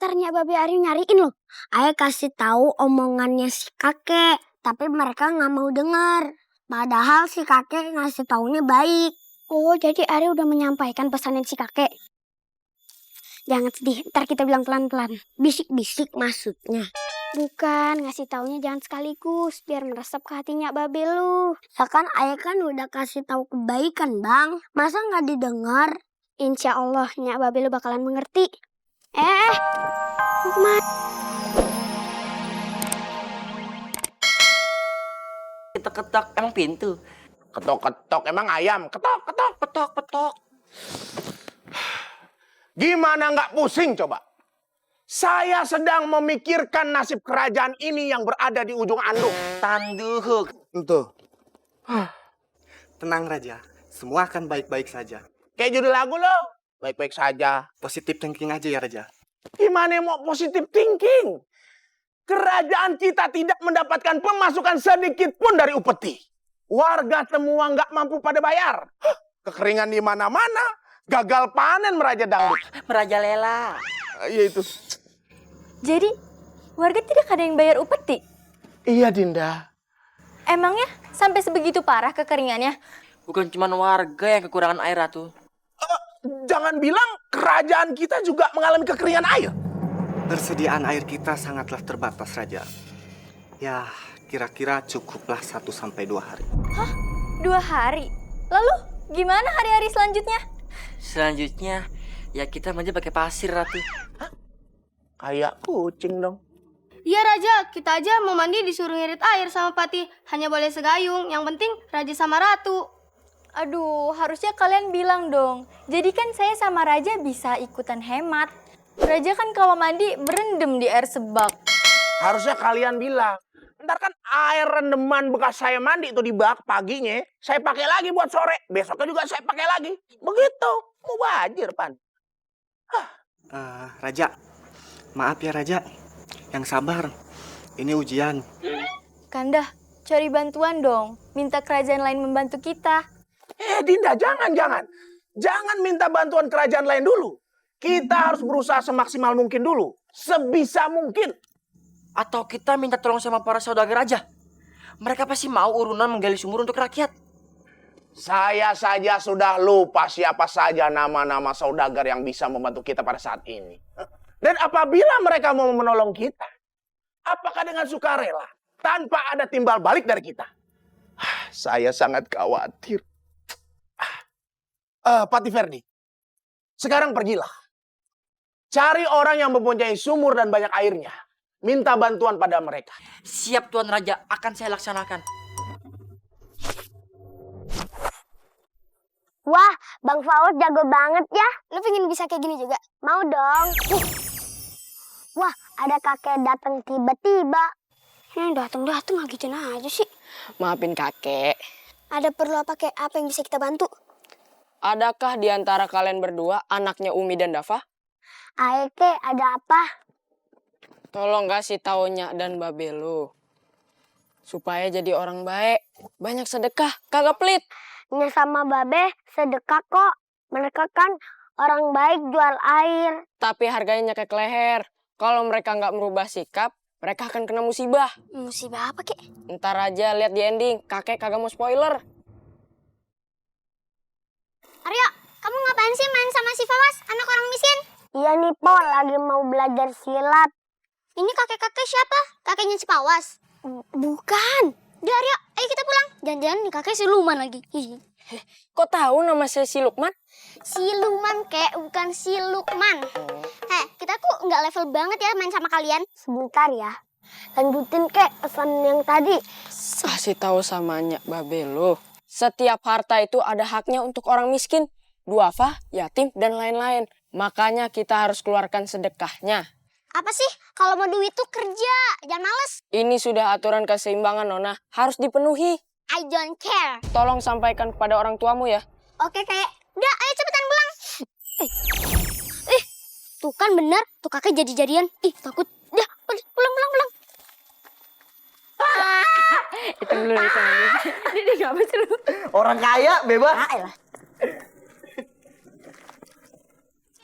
ntarnya Babe Ari nyariin loh. Ayah kasih tahu omongannya si kakek, tapi mereka nggak mau dengar. Padahal si kakek ngasih taunya baik. Oh, jadi Ari udah menyampaikan pesanan si kakek. Jangan sedih, ntar kita bilang pelan-pelan. Bisik-bisik maksudnya. Bukan, ngasih taunya jangan sekaligus, biar meresap ke hatinya Babe lu. Ya kan, ayah kan udah kasih tahu kebaikan, Bang. Masa nggak didengar? Insya Allah, Nyak Babe lu bakalan mengerti. Ketok-ketok, emang pintu. Ketok-ketok, emang ayam. Ketok-ketok, ketok-ketok. Gimana nggak pusing coba? Saya sedang memikirkan nasib kerajaan ini yang berada di ujung anduk. Tanduk. Itu. Tenang Raja, semua akan baik-baik saja. Kayak judul lagu lo. Baik-baik saja. Positif thinking aja ya Raja. Gimana mau positive thinking? Kerajaan kita tidak mendapatkan pemasukan sedikit pun dari upeti. Warga semua nggak mampu pada bayar. Kekeringan di mana-mana. Gagal panen meraja dangdut. Merajalela. Iya itu. Jadi, warga tidak ada yang bayar upeti? Iya Dinda. Emangnya sampai sebegitu parah kekeringannya? Bukan cuma warga yang kekurangan air, Ratu. Jangan bilang kerajaan kita juga mengalami kekeringan air. Persediaan air kita sangatlah terbatas Raja. Ya, kira-kira cukuplah 1-2 hari. Hah? 2 hari? Lalu gimana hari-hari selanjutnya? Selanjutnya, ya kita manja pakai pasir, Ratu. Kayak kucing dong. Iya Raja, kita aja mau mandi disuruh ngirit air sama Patih. Hanya boleh segayung, yang penting Raja sama Ratu. Aduh, harusnya kalian bilang dong. Jadi kan saya sama Raja bisa ikutan hemat. Raja kan kalau mandi berendam di air sebak. Harusnya kalian bilang. Ntar kan air rendeman bekas saya mandi itu di bak paginya. Saya pakai lagi buat sore. Besoknya juga saya pakai lagi. Begitu. Mau banjir, Pan. Raja, maaf ya Raja. Yang sabar, ini ujian. Kanda, cari bantuan dong. Minta kerajaan lain membantu kita. Dinda, jangan. Jangan minta bantuan kerajaan lain dulu. Kita harus berusaha semaksimal mungkin dulu. Sebisa mungkin. Atau kita minta tolong sama para saudagar aja. Mereka pasti mau urunan menggali sumur untuk rakyat. Saya saja sudah lupa siapa saja nama-nama saudagar yang bisa membantu kita pada saat ini. Dan apabila mereka mau menolong kita, apakah dengan sukarela, tanpa ada timbal balik dari kita? Saya sangat khawatir. Patih Ferdi, sekarang pergilah. Cari orang yang mempunyai sumur dan banyak airnya. Minta bantuan pada mereka. Siap Tuan Raja, akan saya laksanakan. Wah, Bang Faus jago banget ya. Lu pengen bisa kayak gini juga? Mau dong. Wah, ada kakek datang tiba-tiba. Datang ngagetin aja sih. Maafin kakek. Ada perlu apa kek? Apa yang bisa kita bantu? Adakah di antara kalian berdua anaknya Umi dan Dafa? Ayo kek, ada apa? Tolong kasih tau Nyak dan Babe lu. Supaya jadi orang baik. Banyak sedekah, kagak pelit. Nyak sama Babe sedekah kok. Mereka kan orang baik jual air. Tapi harganya nyekek leher. Kalau mereka nggak merubah sikap, mereka akan kena musibah. Musibah apa kek? Ntar aja lihat di ending, kakek kagak mau spoiler. Aryo, kamu ngapain sih main sama si Fawas, anak orang miskin? Iya nih Po, lagi mau belajar silat. Ini kakek-kakek siapa? Kakeknya si Fawas? Bukan. Udah Aryo, ayo kita pulang. Jangan-jangan nih kakek siluman lagi. Kok tahu nama saya si Lukman? Siluman kek, bukan si Lukman. Kita tuh nggak level banget ya main sama kalian. Sebentar ya. Lanjutin kek pesan yang tadi. Kasih tahu sama Nyak Babe lu. Setiap harta itu ada haknya untuk orang miskin, duafa, yatim, dan lain-lain. Makanya kita harus keluarkan sedekahnya. Apa sih? Kalau mau duit tuh kerja, jangan males. Ini sudah aturan keseimbangan, Nona. Harus dipenuhi. I don't care. Tolong sampaikan kepada orang tuamu ya. Oke kek. Udah, ayo cepetan pulang. Tuh kan bener, tuh kakek jadi-jadian. Takut. Udah, pulang. Itu dulu. Ini gak seru. Orang kaya, bebas.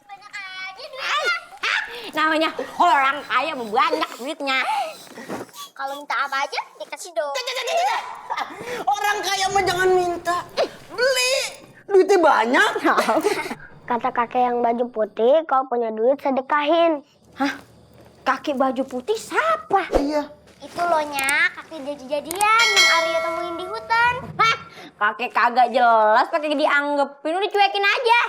Banyak aja duitnya. Namanya orang kaya banyak duitnya. Kalau minta apa aja dikasih dong. Orang kaya mah jangan minta. Beli. Duitnya banyak. Kata kakek yang baju putih, kalau punya duit sedekahin. Hah? Kaki baju putih siapa? Iya. Itu loh Nyak, kaki jadi-jadian yang Aryo temuin di hutan. Hah, kakek kagak jelas pakai dianggepin, udah cuekin aja.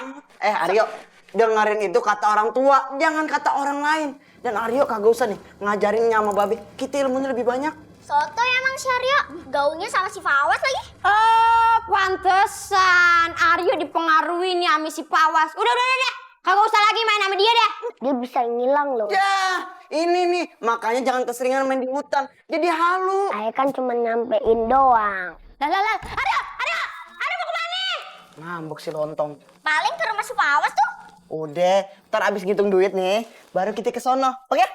Aryo, dengerin itu kata orang tua, jangan kata orang lain. Dan Aryo kagak usah nih ngajarin sama Babe, kita ilmunya lebih banyak. Soto emang si Aryo, gaulnya sama si Fawas lagi. Oh, pantesan Aryo dipengaruhi nih sama si Pawas. Udah deh. Kagak usah lagi main sama dia deh. Dia bisa ngilang loh. Ya, ini nih, makanya jangan keseringan main di hutan. Jadi halu. Saya kan cuma nyampein doang. Lah. Aryo mau kemana? Ngambek si lontong. Paling ke rumah si Fawas tuh. Udah, ntar abis ngitung duit nih, baru kita ke sono, oke?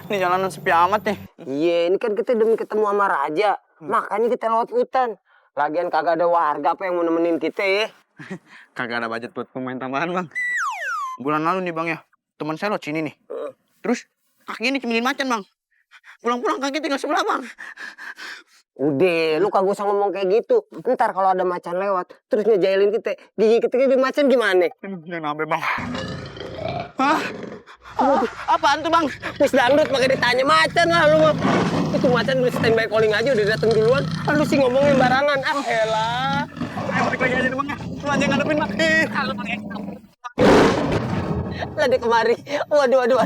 Ini jalanan sepi amat nih. Iya, ini kan kita demi ketemu sama Raja. Makanya kita lewat hutan. Lagian kagak ada warga apa yang mau nemenin kita ya. Kagak ada budget buat pemain tambahan, Bang. Bulan lalu nih, Bang ya. Teman saya lewat sini nih. Terus kakinya dicemilin macan, Bang. Pulang-pulang kaki tinggal sebelah, Bang. Udah, lu kagak usah ngomong kayak gitu. Ntar kalau ada macan lewat, terus ngejailin kita. Gigi kita di macan gimana? Jangan sampai, Bang. Hah? Apaan tuh, Bang? Terus dangdut pakai ditanya macan lah lu. Itu macan udah standby calling aja udah datang duluan. Lu sih ngomongin barangan. Ah, elah. Ayo balik lagi aja nih, Bang ya. Lu aja ngadepin, Bang. Lah dia kemari. Waduh.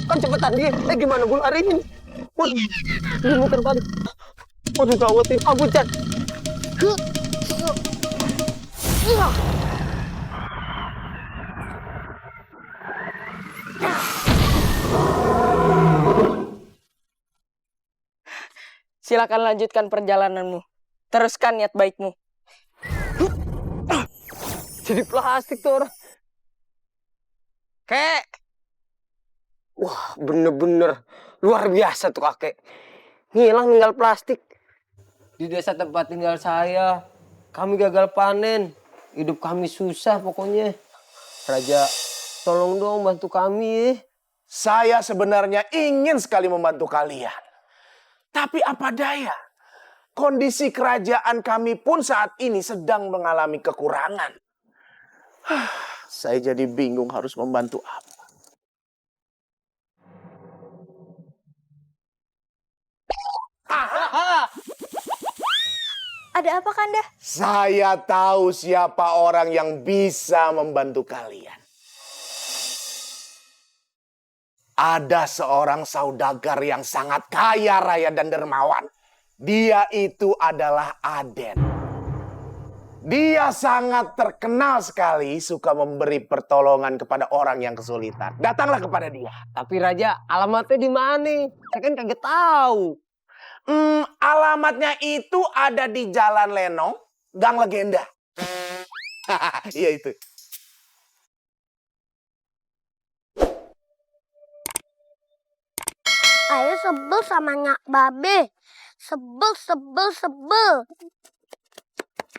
Kan cepetan dia. Gimana gue lariin? Waduh, dia muter banget. Waduh, gawat nih. Ampun, Chan. Silakan lanjutkan perjalananmu. Teruskan niat baikmu. Jadi plastik tuh orang. Kek. Wah, bener-bener luar biasa tuh kakek. Ngilang tinggal plastik. Di desa tempat tinggal saya, kami gagal panen. Hidup kami susah pokoknya. Raja, tolong dong bantu kami. Saya sebenarnya ingin sekali membantu kalian. Tapi apa daya, kondisi kerajaan kami pun saat ini sedang mengalami kekurangan. Saya jadi bingung harus membantu apa. Ada apa Kanda? Saya tahu siapa orang yang bisa membantu kalian. Ada seorang saudagar yang sangat kaya raya dan dermawan. Dia itu adalah Aden. Dia sangat terkenal sekali suka memberi pertolongan kepada orang yang kesulitan. Datanglah kepada dia. Tapi Raja, alamatnya di mana? Saya kan kagak tahu. Alamatnya itu ada di Jalan Lenong, Gang Legenda. Iya itu. Ayo sebel sama Nyak Babe. Sebel.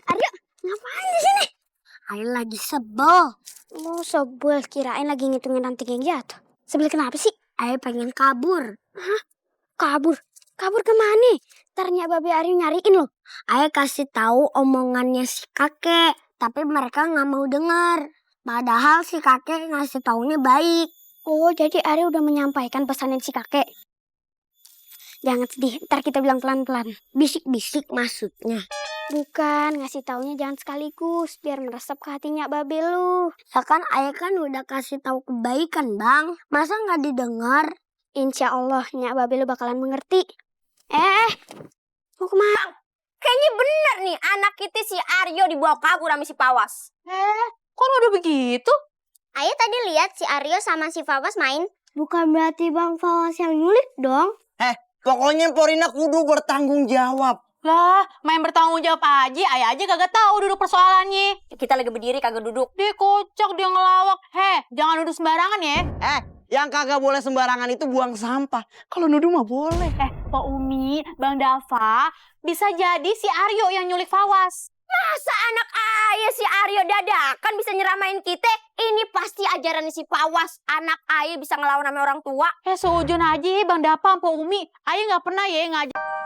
Aryo, ngapain di sini? Ayo lagi sebel. Oh sebel, kirain lagi ngitungin ranting yang jatuh. Sebel kenapa sih? Ayo pengen kabur. Hah? Kabur? Kabur kemana? Ntar Nyak Babe Aryo nyariin loh. Ayo kasih tahu omongannya si kakek. Tapi mereka nggak mau dengar. Padahal si kakek ngasih taunya baik. Oh, jadi Aryo udah menyampaikan pesanan si kakek. Jangan sedih, ntar kita bilang pelan-pelan. Bisik-bisik maksudnya. Bukan, ngasih taunya jangan sekaligus. Biar meresap ke hatinya Babe lu. Ya kan, ayah kan udah kasih tahu kebaikan, Bang. Masa nggak didengar? Insya Allah, Nyak Babe lu bakalan mengerti. Mau kemana? Kayaknya bener nih, anak kita si Aryo dibawa kabur sama si Pawas. Kok udah begitu? Ayah tadi lihat si Aryo sama si Fawas main. Bukan berarti Bang Fawas yang nyulik dong. Pokoknya Porina kudu bertanggung jawab. Lah, main bertanggung jawab aja. Ayah aja kagak tahu duduk persoalannya. Kita lagi berdiri kagak duduk. Dia kocak, dia ngelawak. Jangan duduk sembarangan ya. Yang kagak boleh sembarangan itu buang sampah. Kalau nuduh mah boleh. Pak Umi, Bang Dava, bisa jadi si Aryo yang nyulik Fawas. Masa anak ayah si Aryo dadakan bisa nyeramain kita? Ini pasti ajaran si Pawas. Anak ayah bisa ngelawan sama orang tua. Seujun aja Bang Dapa, Mpok Umi. Ayah nggak pernah ya ngajak